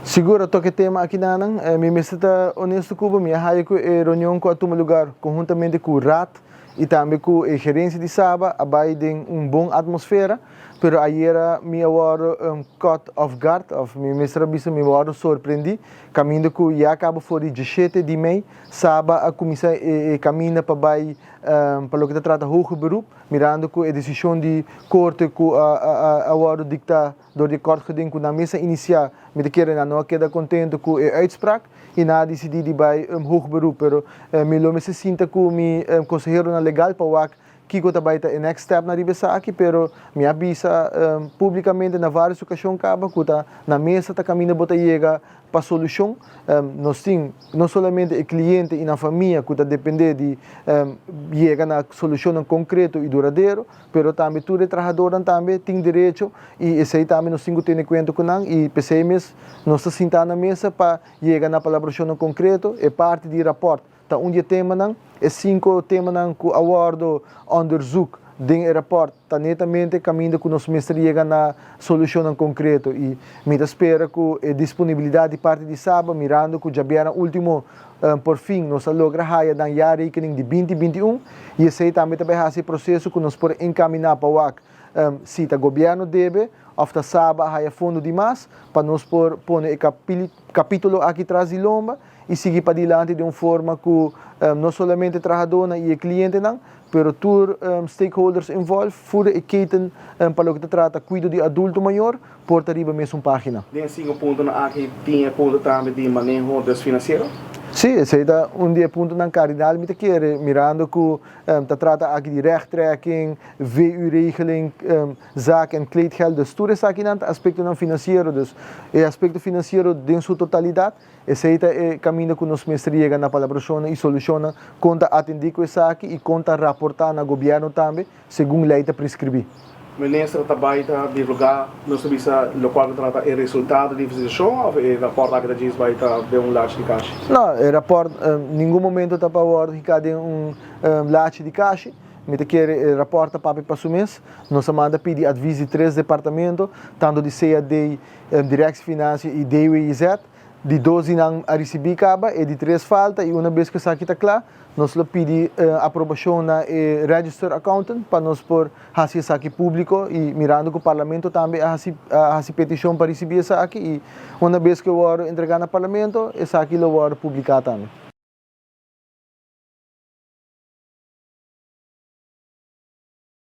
Sigur a toca e tema aki nanan. Mi mester ta honesto cu bo, mi a haya cu e reunion cu a tuma lugar conhuntamente cu Raad y tambe cu e gerencia di Saba a bay den un bon atmosfera, pero ayera mi a wordo caught off guard, of mi mester a bisa mi a wordo sorprendi, caminda cu ya caba for di 17 di mei Saba a cuminsa e caminda pa bay pa loke ta trata hoger beroep, mirando cu e decision di corte cu a wordo dicta dor di kort geding ku nan mes a inisiá, mi ta kere nan no a keda kontentu ku e uitspraak i nan a disidí di bai hoog beroep. Pero mi lo mester sinta ku mi konseheronan legal pa wak kiko ta bai ta e next step nan riba esaki, pero mi a bisa publikamente na vários okashon kaba ku ta na mesa ta kaminda bo ta yega pa solushon. Nos tin no solamente e kliente i nan famia ku ta dependé di yega na solushonnan konkreto i duradero, Pero tambe tur e trahadornan tambe tin derecho y esey tambe nos tin cu tene cuenta cu nan y p'esey mes nos ta sinta na mesa pa yega na palabracionnan concreto. E parti di rapport ta un di e temanan. E cinco temanan cu a wordo onderzoek den e rapport ta netamente caminda cu nos mester yega na solucionnan concreto y mi ta spera cu e disponibilidad di parti di Saba mirando cu djabièrnè ultimo Por fin nos a logra haya nan jaarrekening di 2021 y esey tambe ta bay haci e proceso cu nos por encamina pa wak si ta gobierno debe of ta Saba a haya fondo di mas pa nos por pone e capitulo aki tras di lomba y sigui padilanti den un forma cu no solamente trahadornan y e clientenan pero tur stakeholders involved for e keten pa loke ta trata cuido di adulto mayor por ta riba mesun pagina. Den e sinku puntonan aki tin e punto tambe di maneho des finansiero? Sí, esei ta un di e puntonan kardinal mi ta kere, mirando ku ta trata aki di rechttrekking, VU-regeling, zak en kleedgeld, dus tur esakinan ta aspektonan finansiero, dus e aspekto finansiero den su totalidat, esei ta e kaminda ku nos mester yega na palabrashonnan i solushonnan kon ta atendí ku esaki i kon ta raportá na gobièrnu tambe segun lei ta preskribí. Minister ta bai ta divulgá, nos ta bisa lokual ta trata e resultado di investigashon òf e rapòrt aki ta djis bai ta den un lachi di kashi? No, e rapòrt ningun momento ta pa wòrdu hiká den un lachi di kashi. Mi ta kere e rapòrt ta papia pa su mes. Nos a manda pidi advis di tres departamento, tantu di CAD, Directie Financiën i DWIZ. Di dos di nan a risibí kaba, e di tres falta i una bes ku esaki ta kla, nos lo pidi aprobashon na e register accountant pa nos por hasi esaki públiko i mirando ku Parlamento tambe a hasi a hasi petishon pa risibí esaki i una bes ku e wòrdu entregá na Parlamento esaki lo wòrdu publiká tambe.